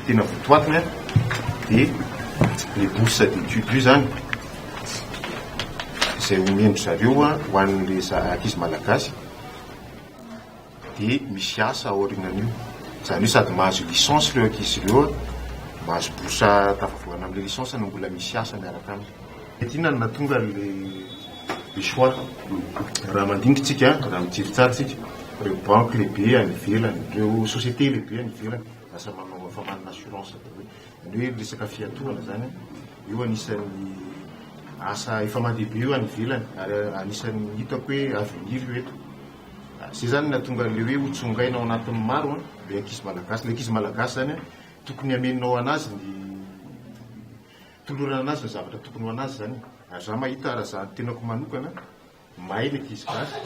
Tena votoatiny a, dia le bourse d'études io zany izay omen-dry zareo ho an'le ankizy malagasy dia misy asa aorianan'io. Izany hoe sady mahazo licence ireo ankizy ireo, mahazo bourse tafavoahana amin'ilay licence no mbola misy asa miaraka aminy. Inona no nahatonga an'ilay choix? Raha mandinika isika, raha mijery tsara isika, ireo banky lehibe any ivelany, ireo société lehibe any ivelany, lasa manao efa manana assurance daholo. Izany hoe resaka fiantohana izany, io anisan'ny asa efa mandeha be io any ivelany ary anisan'ny hitako hoe avenir io eto. Izay izany no nahatonga an'ilay hoe hotsongaina ao anatin'ny maro ilay ankizy malagasy. Ilay ankizy malagasy izany tokony hamenao an'azy ny tolorana anazy ny zavatra tokony ho anazy izany. Ary za mahita raha za tenako manokana, mahay le ankizy gasy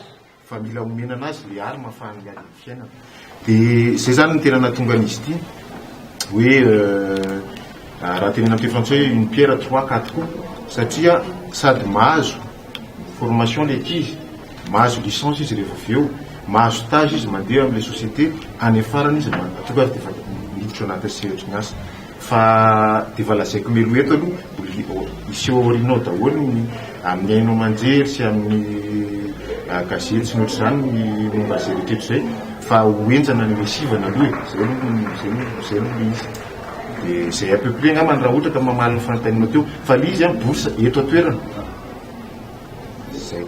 fa mila omena anazy le arme ahafahany miady amin'ny fiainana. De zay zany no tena nahatonga an'izy ity hoe raha tenena amin'ny teny frantsay hoe une pierre trois quatre coups satria sady mahazo formation le ankizy, mahazo licence izy rehefa avy eo, mahazo stage izy mandeha amin'ilay société, any farany izy tonga ary dia efa miditra ao anatin'ny sehatry ny asa. Fa dia efa lazaiko mialoha eto aloha, mbola hiseho aoriana ao daholo ny amin'ny haino aman-jery sy amin'ny gazety sy ny ohatr'izany ny momba izay rehetra izay fa ho henjana ny sivana aloha e, izay aloha no izay no izay aloha ilay izy. Dia izay à peu près angamba raha ohatra ka mamaly ny fanontanianao teo. Fa ilay izy an, bourse eto an-toerana. Izay.